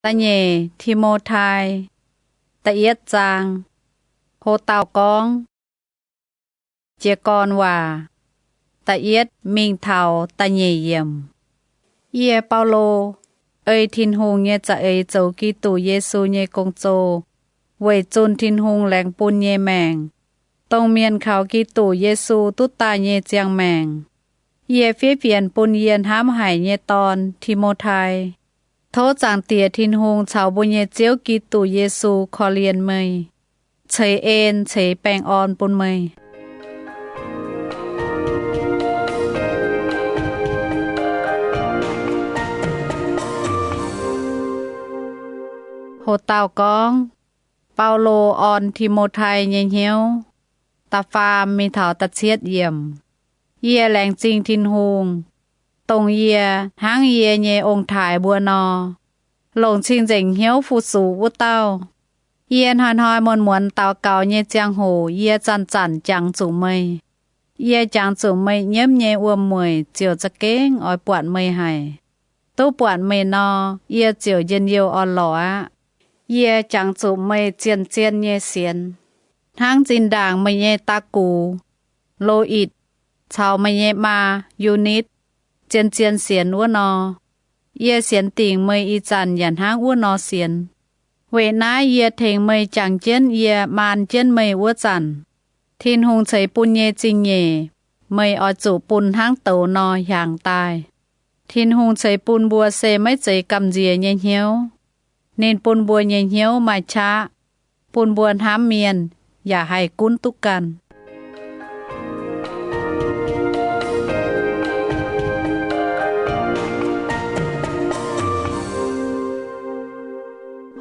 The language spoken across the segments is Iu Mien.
Da'nyeic Ti^mo^tai, da'yietv zaang. Ho dauh gorngv, jiez gorn waac, da'yietv mingh taux da'nyeic yiemc. Yie, Baulo, ei Tin-Hungh nyei za'eix zoux Giduc Yesu nyei gong-zoh weic zunh Tin-Hungh laengz bun nyei maengc, dongh mienh kaux Giduc Yesu duqv daaih nyei ziangh maengc. Yie fiev fienx bun yie hnamv haic nyei dorn, Ti^mo^tai. Tov Zaangc Diex Tin-Hungh caux mbuo nyei Ziouv Giduc Yesu korv-lienh meih, ceix en ceix baengh orn bun meih. Ho dauh gorngv, Baulo orn Ti^mo^tai nyei hnyouv, da'faam mingh taux da'cietv yiemc. Yie laengz zingh Tin-Hungh, dongh yie, hnangv yie nyei ong-taaix mbuo nor, longc cing-nzengc hnyouv fu-sux wuov dauh. Yie hnoi-hnoi muonz-muonz daux gaux nyei ziangh hoc yie zanc-zanc jangx zuqc meih. Yie jangx zuqc meih nyiemv nyei wuom-mueic ziouc za'gengh oix buatc meih haic. Duqv buatc meih nor, yie ziouc njien-youh orn-lorqc aqv. Yie jangx zuqc meih zien-zien nyei sienx, hnangv zinh ndaangc meih nyei da'gux, Lo^itc, caux meih nyei maa, Yu^nitv, zien-zien sienx wuov nor. Yie sienx dingc meih ih zanc yaac hnangv wuov nor sienx. Weic naaiv yie tengx meih jangx jienv yie maan jienv meih wuov zanc, Tin-Hungh ceix bun nyei zingh nyeic, meih oix zuqc bun hnangv douz nor hiaangx daaih. Tin-Hungh ceix bun mbuo se maiv zeiz gamh nziex nyei hnyouv. Ninh bun mbuo nyei hnyouv maaih qaqv, bun mbuo hnamv mienh yaac haih gunv duqv ganh.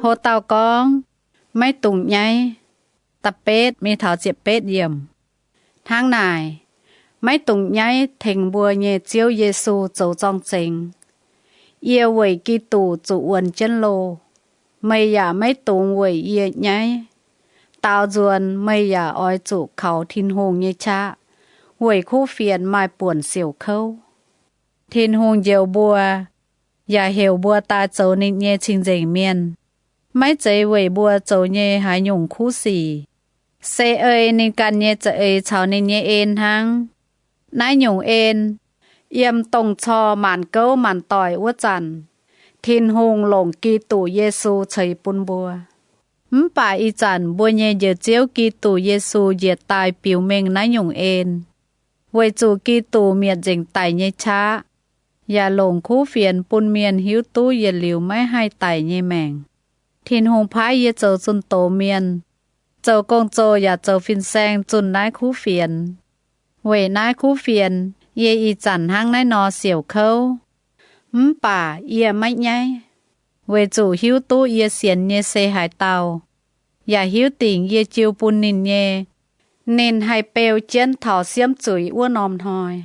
Ho dauh gorngv, maiv dungx nyaiv. Da'betv mingh taux ziepc betv yiemc. Hnangv naaic, maiv dungx nyaiv tengx mbuo nyei Ziouv Yesu zoux zorng-zengx. Yie weic Giduc zuqc wuonx jienv loh. Meih yaac maiv dungx weic yie nyaiv. Daaux nzuonx meih yaac oix zuqc kaux Tin-Hungh nyei qaqv weic kuv fienx maaih buonc siouc kouv. Tin-Hungh njoux mbuo, yaac heuc mbuo daaih zoux ninh nyei cing-nzengc mienh, maiv zeiz weic mbuo zoux nyei haaix nyungc kuv sic, se ei ninh ganh nyei za'eix caux ninh nyei en hnangv. Naaiv nyungc en, yiem dongh corc maanc gouv maanc doic wuov zanc, Tin-Hungh longc Giduc Yesu ceix bun mbuo. Mv baac ih zanc mbuo nyei Njoux Ziouv Giduc Yesu njiec daaih biux mengh naaiv nyungc en, weic zuqc Giduc mietc nzengc daic nyei qaqv, yaac longc kuv fienx bun mienh hiuv duqv yietc liuz maiv haih daic nyei maengc. Tin-Hungh paaiv yie zoux zunh doz mienh, zoux gong-zoh yaac zoux fin-saeng zunh naaiv kuv fienx. Weic naaiv kuv fienx, yie ih zanc hnangv naaiv nor siouc kouv. Mv baac yie maiv nyaiv, weic zuqc hiuv duqv yie sienx nyei se haaix dauh, yaac hiuv dingc yie jiu bun ninh nyei, ninh haih beu jienv taux siemv zuiz wuov norm hnoi.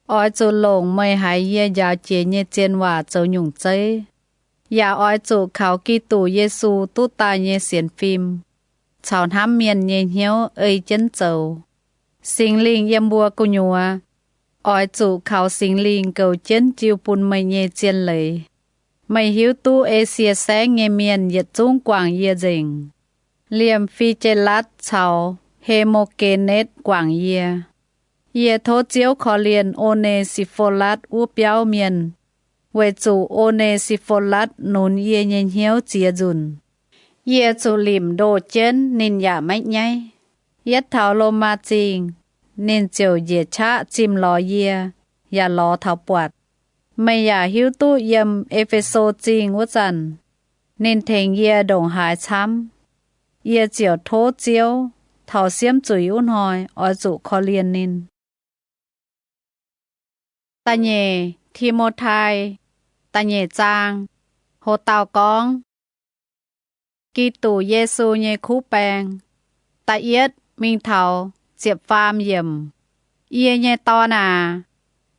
Oix zuqc longc meih haiz yie njaaux jiex nyei zien waac zoux nyungc zeiv, yaac oix zuqc kaux Giduc Yesu duqv daaih nyei sienx fim caux hnamv mienh nyei hnyouv ei jienv zoux. Singx Lingh yiem mbuo gu'nyuoz, oix zuqc kaux Singx Lingh goux jienv jiu bun meih nyei zien leiz. Meih hiuv duqv Esie Saengv nyei mienh yietc zungv guangc yie nzengc. Liemh Fi^je^latv caux He^mo^ge^netv guangc yie. Yie tov Ziouv korv-lienh O^ne^si^fo^latv wuov biauv mienh, weic zuqc O^ne^si^fo^latv nunz yie nyei hnyouv ziex nzunc. Yie zuqc limc ndoh jienv, ninh yaac maiv nyaiv. Yietv taux Lomaa Zingh, ninh ziouc njiec qaqv zimh lorz yie, yaac lorz taux buatc. Meih yaac hiuv duqv yiem E^fe^so Zingh wuov zanc, ninh tengx yie ndongc haaix camv. Yie ziouc tov Ziouv, taux siemv zuiz wuov hnoi oix zuqc korv-lienh ninh. Da'nyeic Ti^mo^tai, da'nyeic zaang. Ho dauh gorngv, Giduc Yesu nyei kuv baeng, da'yietv mingh taux ziepc faam yiemc. Yie nyei dorn aac,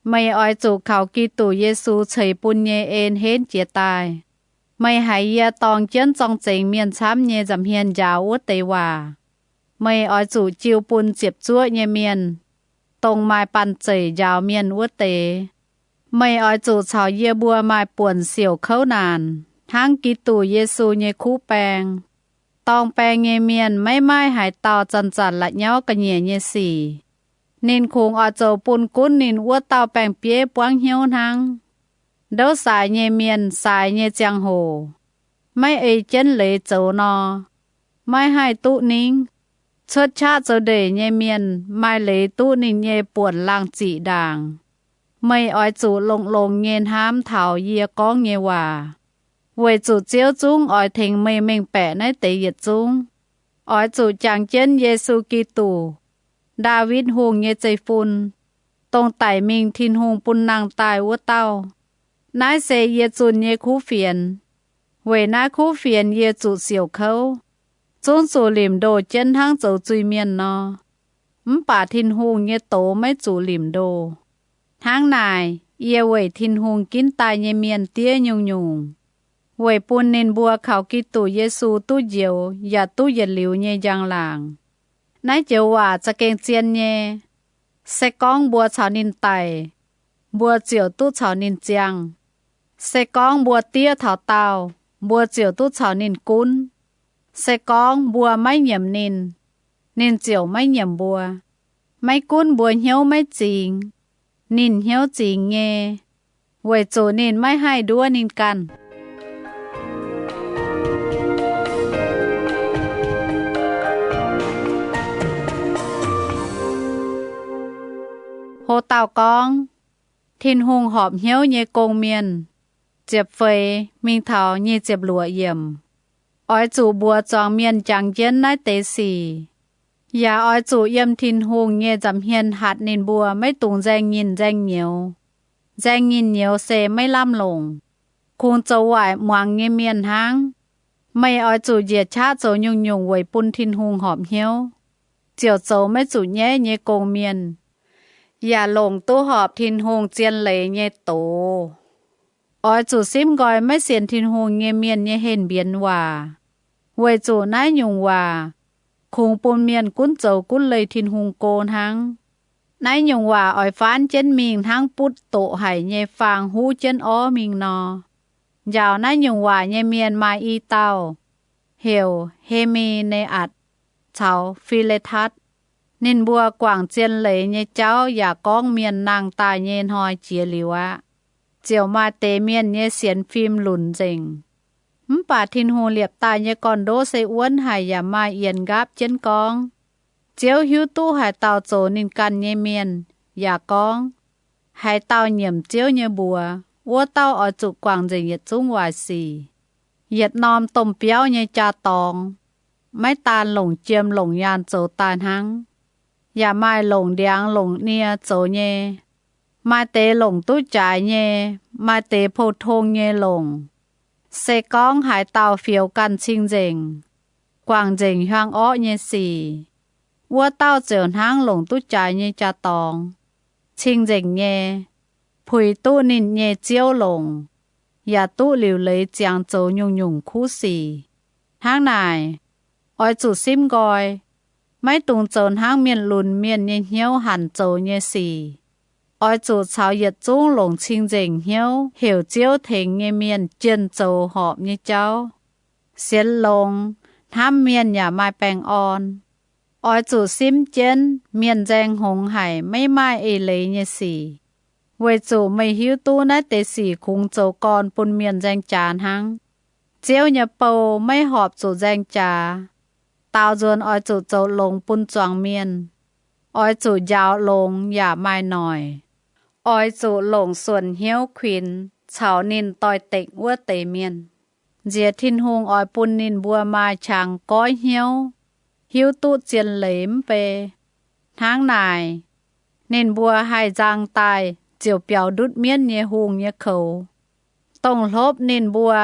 meih oix zuqc kaux Giduc Yesu ceix bun nyei en henv jiez daaih. Meih haiz yie dorng jienv zorng-zengx mienh camv nyei nza'hmien njaaux wuov deix waac, meih oix zuqc jiu bun ziepc zuoqv nyei mienh, dongh maaih banh zeic njaaux mienh wuov deix. Meih oix zuqc caux yie mbuo maaih buonc siouc kouv naanc, hnangv Giduc Yesu nyei kuv baeng. Dorng baeng nyei mienh maiv maaih haaix dauh zanc-zanc la'nyauv ga'nyiec nyei sic. Ninh kungx oix zoux bun gunv ninh wuov dauh baeng-bieiv buangv hnyouv hnangv. Ndouv saaix nyei mienh saaix nyei ziangh hoc, maiv ei jienv leiz zoux nor, maiv haih duqv ningv. Cuotv qaqv zoux ndeic nyei mienh maaih leiz duqv ninh nyei buonc laangh ziqc ndaangc. Meih oix zuqc longx-longx nyei hnamv taux yie gorngv nyei waac, weic zuqc Ziouv zungv oix tengx meih mengh baeqc naaiv deix yietc zungv. Oix zuqc jangx jienv Yesu Giduc, Ndaawitv Hungh nyei zeiv-fun, dongh daic mingh Tin-Hungh bun nangh daaih wuov dauh. Naaiv se yie zunh nyei kuv fienx. Weic naaiv kuv fienx yie zuqc siouc kouv, zungv zuqc limc ndoh jienv hnangv zoux zuiz-mienh nor. Mv baac Tin-Hungh nyei doz maiv zuqc limc ndoh. Hnangv naaic, yie weic Tin-Hungh ginv daaih nyei mienh diev nyungc-nyungc, weic bun ninh mbuo kaux Giduc Yesu duqv njoux yaac duqv yietc liuz nyei njang-laangc. Naaiv joux waac za'gengh zien nyei. Se gorngv mbuo caux ninh daic, mbuo ziouc duqv caux ninh ziangh. Se gorngv mbuo diev taux daauh, mbuo ziouc duqv caux ninh gunv. Se gorngv mbuo maiv nyiemc ninh, ninh ziouc maiv nyiemc mbuo. Maiv gunv mbuo hnyouv maiv zingx, ninh hnyouv zingx nyei, weic zuqc ninh maiv haih nduov ninh ganh. Ho dauh gorngv, Tin-Hungh horpc hnyouv nyei gong-mienh, ziepc feix mingh taux nyic ziepc luoqc yiemc. Oix zuqc mbuox zuangx mienh jangx jienv naaiv deix sic, yaac oix zuqc yiem Tin-Hungh nyei nza'hmien hatc ninh mbuo maiv dungx nzaeng nyinh nzaeng nyouz. Nzaeng nyinh nyouz se maiv lamh longc, kungx zoux waaic muangx nyei mienh hnangv. Meih oix zuqc njiec qaqv zoux nyungc-nyungc weic bun Tin-Hungh horpc hnyouv, ziouc zoux maiv zuqc nyaiv nyei gong-mienh, yaac longc duqv horpc Tin-Hungh zien leiz nyei doz. Oix zuqc simv nqoi maiv sienx Tin-Hungh nyei mienh nyei henh mbienx waac, weic zuqc naaiv nyungc waac kungx bun mienh gunv zoux gunv leih Tin-Hungh go hnangv. Naaiv nyungc waac oix faanv jienv mingh hnangv butv doqc haic nyei faang huv jienv orv mingh nor. Njaaux naaiv nyungc waac nyei mienh maaih i dauh, heuc He^mi^ne^atc caux Fi^le^tatv. Ninh mbuo guangc zien leiz nyei jauv yaac gorngv mienh nangh daaih nyei hnoi jiex liuz aqv. Ziouc maaih deix mienh nyei sienx fim lunc nzengc. Mv baac Tin-Hungh liepc daaih nyei gorn-ndoqv se wuonv haic yaac maaih yienx nqaapv jienv gorngv, Ziouv hiuv duqv haaix dauh zoux ninh ganh nyei mienh, yaac gorngv, Haaix dauh nyiemc Ziouv nyei mbuox, wuov dauh oix zuqc guangc nzengc yietc zungv waaic sic. Yietc norm domh biauv nyei jaa-dorngx, maiv daan longc jiem longc nyaanh zoux daaih hnangv, yaac maaih longc ndiangx longc nie zoux nyei, maaih deix longc duqv jaaix nyei, maaih deix pou-tong nyei longc. Se gorngv haaix dauh fioux ganh cing-nzengc, guangc nzengc hiuang orqv nyei sic, wuov dauh ziouc hnangv longc duqv jaaix nyei jaa-dorngx, cing-nzengc nyei, puix duqv ninh nyei Ziouv longc, yaac duqv liuc leiz ziangx zoux nyungc-nyungc kuv sic. Hnangv naaic, oix zuqc simv nqoi, maiv dungx zoux hnangv mienh lunx mienh nyei hnyouv hanc zoux nyei sic. Oix zuqc caux yietc zungv longc cing-nzengc hnyouv heuc Ziouv tengx nyei mienh jienh zoux horpc nyei jauv. Sienx longx, hnamv mienh yaac maaih baengh orn. Oix zuqc simv jienv mienh nzaeng hngongx haic maiv maaih eix leiz nyei sic, weic zuqc meih hiuv duqv naaiv deix sic kungx zoux gorn bun mienh nzaeng jaax hnangv. Ziouv nyei bou maiv horpc zuqc nzaeng jaax. Daaux nzuonx oix zuqc zoux longx bun zuangx mienh. Oix zuqc njaaux longx yaac maaih noic. Oix zuqc longc suonc hnyouv kuinx caux ninh doix-dekc wuov deix mienh. Nziex Tin-Hungh oix bun ninh mbuo maaih qangx goiv hnyouv, hiuv duqv zien leiz mv bei. Hnangv naaic, ninh mbuo haih nzang daaih ziouc biaux ndutv mienv nyei hungh nyei koux, dongh hlopv ninh mbuo,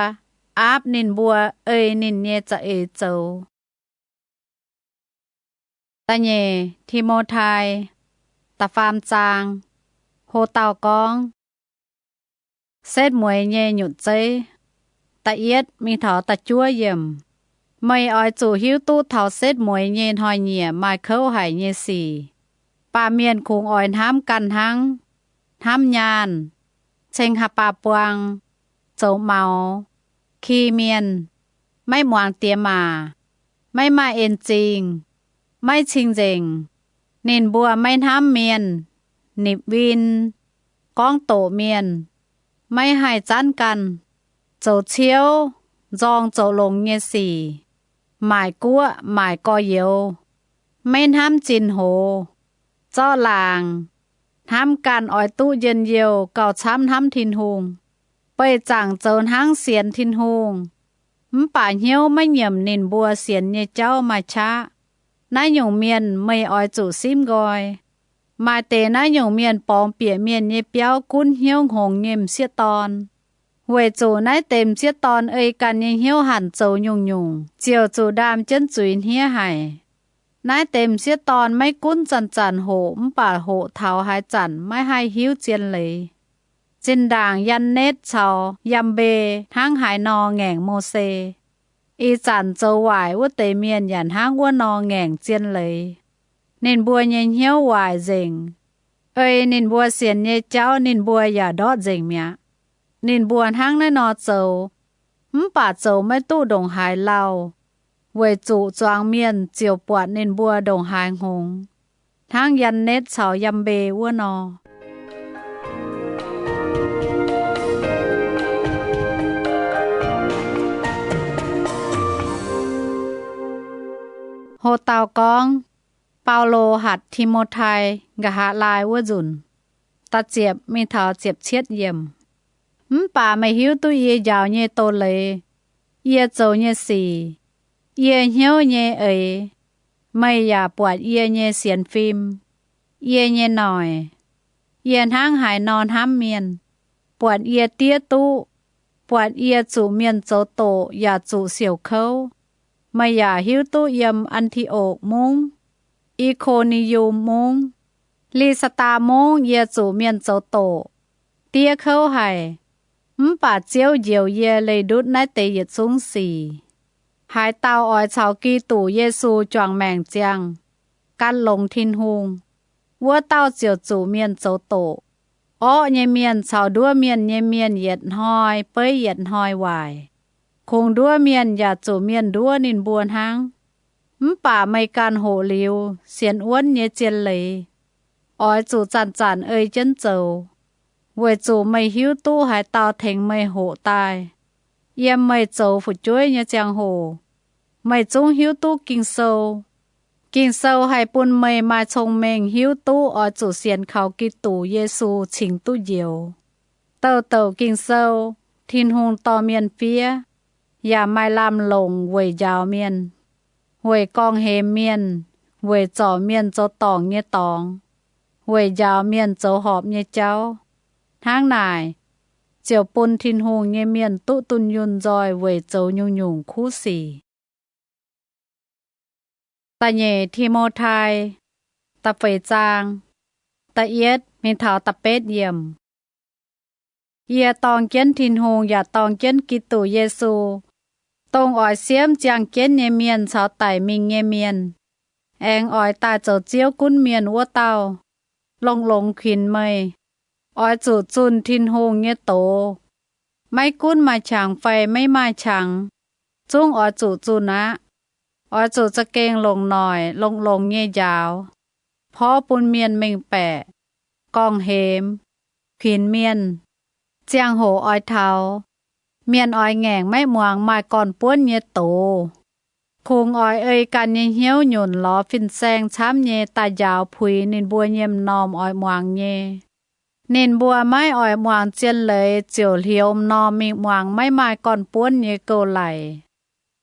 aapv ninh mbuo, ei ninh nyei za'eix zoux. Da'nyeic Ti^mo^tai, da'faam zaang. Ho dauh gorngv, setv mueiz nyei nyutc zeiv, da'yietv mingh taux da'juov yiemc. Meih oix zuqc hiuv duqv taux setv mueiz nyei hnoi-nyieqc maaih kouv haic nyei sic. Baamh mienh kungx oix hnamv ganh hnangv, hnamv nyaanh, ceng haaix baac buang, zoux maux, ki mienh, maiv muangx diex maac, maiv maaih en zingh, maiv cing-nzengc. Ninh mbuo maiv hnamv mienh, nipc win, gorngv doqc mienh, maiv haih zanv ganh, zoux ciouv, nzorng zoux longx nyei sic, maaic guoqv maaic gorx-youz, maiv hnamv zinh hoz, zorqv laangc, hnamv ganh oix duqv njien-youh gauh camv hnamv Tin-Hungh, beih zaangc zoux hnangv sienx Tin-Hungh, mv baac hnyouv maiv nyiemc ninh mbuo sienx nyei jauv maaih qaqv. Naaiv nyungc mienh meih oix zuqc simv nqoi. Maaih deix naaiv nyungc mienh borngz bieqc mienh nyei biauv gunv hnyouv hngongx nyei m'sieqv dorn, weic zuqc naaiv deix m'sieqv dorn ei ganh nyei hnyouv hanc zoux nyungc-nyungc ziouc zuqc ndaam jienv zuiz hniev haic. Naaiv deix m'sieqv dorn maiv gunv zanc-zanc hoqc mv baac hoqc taux haaix zanc maiv haih hiuv zien leiz. Zinh ndaangc Yan^netv caux Yam^mbe hnangv haaix nor ngaengc Mose, ih zanc zoux waaic wuov deix mienh yaac hnangv wuov nor ngaengc zien leiz. Ninh mbuo nyei hnyouv waaic nzengc. Ei ninh mbuo sienx nyei jauv ninh mbuo yaac ndortv nzengc mi'aqv. Ninh mbuo hnangv naaiv nor zoux, mv baac zoux maiv duqv ndongc haaix lauh, weic zuqc zuangx mienh ziouc buatc ninh mbuo ndongc haaix hngongx, hnangv Yan^netv caux Yam^mbe wuov nor. Ho dauh gorngv, Baulo hatc Ti^mo^tai nqa'haav laai wuov nzunc, da'ziepc mingh taux ziepc cietv yiemc. Mv baac meih hiuv duqv yie njaaux nyei doz-leiz, yie zoux nyei sic, yie hnyouv nyei eix, meih yaac buatc yie nyei sienx fim, yie nyei noic, yie hnangv haaix nor hnamv mienh, buatc yie diev duqv, buatc yie zuqc mienh zoux doqc yaac zuqc siouc kouv. Meih yaac hiuv duqv yiem An^ti^okc Mungv, I^ko^ni^yum Mungv, Li^saa^taa Mungv yie zuqc mienh zoux doqc, diev kouv haic. Mv baac Ziouv njoux yie leih ndutv naaiv deix yietc zungv sic. Haaix dauh oix caux Giduc Yesu juangc maengc ziangh, gan longx Tin-Hungh, wuov dauh ziouc zuqc mienh zoux doqc. Orqv nyei mienh caux nduov mienh nyei mienh yietc hnoi beiv yietc hnoi waaic. Kungx nduov mienh yaac zuqc mienh nduov ninh mbuo hnangv. Mv baac meih ganh hoqc liuz sienx wuonv nyei zien leiz, oix zuqc zanc-zanc ei jienv zoux, weic zuqc meih hiuv duqv haaix dauh tengx meih hoqc daaih. Yiem meih zoux fu'jueiv nyei ziangh hoc, meih zungv hiuv duqv Ging-Sou. Ging-Sou haih bun meih maaih cong-mengh hiuv duqv oix zuqc sienx kaux Giduc Yesu cingx duqv njoux. Douc douc Ging-Sou, Tin-Hungh dorh mienh fiev, yaac maaih lamh longc weic njaaux mienh, weic gorngv-hemx mienh, weic zorc mienh zoux dorngc nyei dorngx, weic njaaux mienh zoux horpc nyei jauv. Hnangv naaic, ziouc bun Tin-Hungh nyei mienh duqv dunh yunh nzoih weic zoux nyungc-nyungc kuv sic. Da'nyeic Ti^mo^tai, da'feix zaang, da'yietv mingh taux da'betv yiemc. Yie dorng jienv Tin-Hungh yaac dorng jienv Giduc Yesu, dongh oix siemv ziangh jienv nyei mienh caux daic mingh nyei mienh, aengx oix daaih zoux Ziouv gunv mienh wuov dauh, longx-longx kuinx meih. Oix zuqc zunh Tin-Hungh nyei doz. Maiv gunv maaih qangx fai maiv maaih qangx, zungv oix zuqc zunh aqv. Oix zuqc za'gengh longc noic longx-longx nyei njaaux, porv bun mienh mengh baeqc, gorngv-hemx, kuinx mienh. Ziangh hoc oix taux, mienh oix ngaengc maiv muangx maaih gorn-buonv nyei doz. Kungx oix ei ganh nyei hnyouv nyunc lorz fin-saeng camv nyei daaih njaaux puix ninh mbuo nyei m'normh oix muangx nyei. Ninh mbuo maiv oix muangx zien leiz ziouc hlioux m'normh mingh muangx maiv maaih gorn-buonv nyei gouv-laic.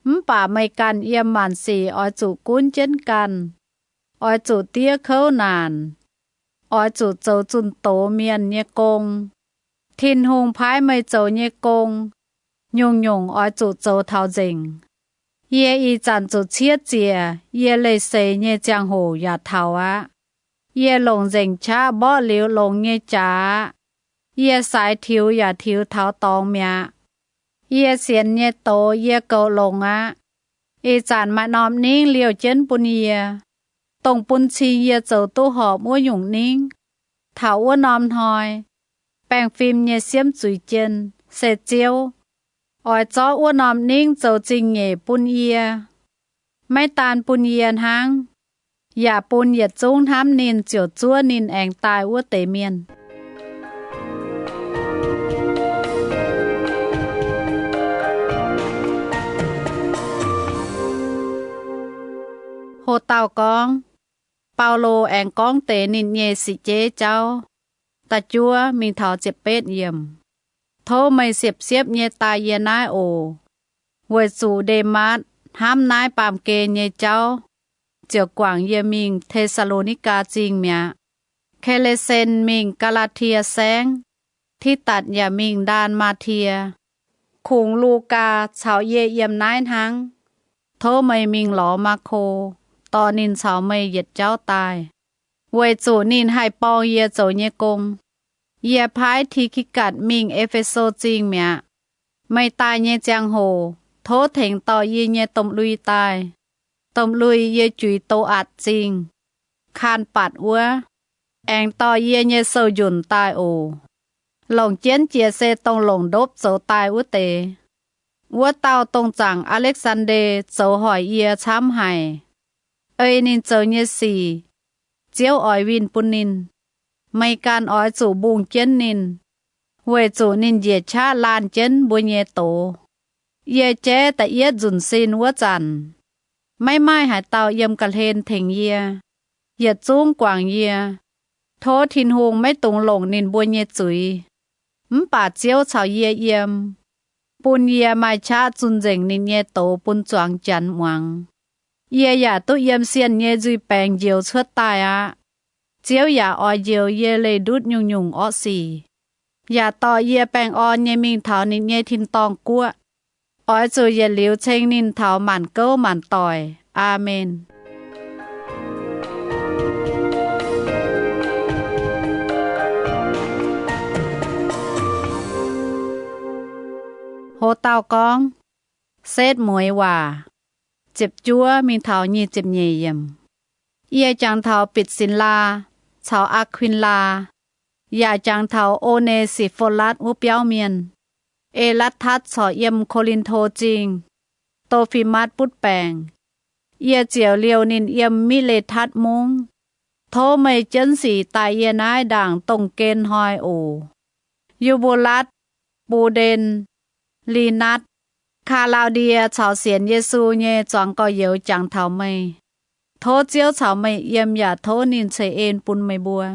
Mv baac meih ganh yiem maanc sic oix zuqc gunv jienv ganh, oix zuqc diev kouv naanc, oix zuqc zoux zunh doz mienh nyei gong. Tin-Hungh paaiv meih zoux nyei gong, nyungc-nyungc oix zuqc zoux taux nzengc. Yie ih zanc zuqc ciev ziec, yie leih seix nyei ziangh hoc yaac taux aqv. Yie longc nzengc qaqv mborqv liuz longx nyei jaax aqv. Yie saaix tiux yaac tiux taux dorngx mi'aqv. Yie sienx nyei doz yie goux longx aqv. Ih zanc maaih norm ningv liouh jienv bun yie, dongh bun cing yie zoux duqv horpc wuov nyungc ningv. Taux wuov norm hnoi, baengh fim nyei siemv zuiz jien, se Ziouv, oix zorqv wuov norm ningv zoux zingh nyeic bun yie, maiv daan bun yie hnangv, yaac bun yietc zungv hnamv ninh ziouc zuov ninh aengx daaih wuov deix mienh. Ho dauh gorngv, Baulo aengx gorngv deix ninh nyei sic jeiv jauv. Da'juov mingh taux ziepc betv yiemc. Tov meih siepv-siepv nyei daaih yie naaiv oc, weic zuqc Ndematv hnamv naaiv baamh gen nyei jauv, ziouc guangc yie mingh Te^saa^lo^ni^gaa Zingh mi'aqv. Ke^le^sen mingh Gaa^laa^tie Saengv, Tidatc yaac mingh Ndaan^maa^tie. Kungx Lugaa caux yie yiem naaiv hnangv. Tov meih mingh lorz Maako, dorh ninh caux meih yietc jauv daaih, weic zuqc ninh haih borng yie zoux nyei gong. Yie paaiv Ti^ki^gatc mingh E^fe^so Zingh mi'aqv. Meih daaih nyei ziangh hoc tov tengx dorh yie nyei domh lui daaih. Domh lui yie juix Do^atc Zingh, Kaan^batc wuov, aengx dorh yie nyei sou-njunc daaih oc. Longc jienv jiex se dongh longc ndopv zoux daaih wuov deix. Wuov dauh dongh zaangc Aa^lekv^saan^nde zoux hoic yie camv haic. Ei ninh zoux nyei sic, Ziouv oix winh bun ninh. Meih ganh oix zuqc mbungh jienv ninh, weic zuqc ninh njiec qaqv laanh jienv mbuo nyei doz. Yie jaiv da'yietv nzunc sin wuov zanc, maiv maaih haaix dauh yiem ga'hlen tengx yie. Yietc zungv guangc yie. Tov Tin-Hungh maiv dungx longc ninh mbuo nyei zuiz, mv baac Ziouv caux yie yiem, bun yie maaih qaqv zunh nzengc ninh nyei doz bun zuangx Janx muangx. Yie yaac duqv yiem sienh nyei nzuih baengx njoux cuotv daaih aqv. Ziouv yaac oix njoux yie leih ndutv nyungc-nyungc orqv sic, yaac dorh yie baengh orn nyei mingh taux ninh nyei tin-dorngh guoqv. Oix zuqc yietc liuz ceng ninh taux maanc gouv maanc doic. Aamen. Ho dauh gorngv, Setv Mueiz Waac, ziepc juov mingh taux nyic ziepc nyeic yiemc. Yie jangx taux Bitc^sin^laa caux Aa^kuin^laa, yaac jangx taux O^ne^si^fo^latv wuov biauv mienh, E^latv^tatv corc yiem Ko^lin^to Zingh, Do^fi^matv butv baengc. Yie ziouc liouh ninh yiem Mi^le^tatv Mungv. Tov meih jienv sic daaih yie naaiv ndaangc dongh gen hnoi oc. Yu^mbu^latv, Bu^nden, Li^natv, Kaa^laa^die caux sienx Yesu nyei zuangx gorx-youz jangx taux meih. Tov Ziouv caux meih yiem yaac tov ninh ceix en bun meih mbuo.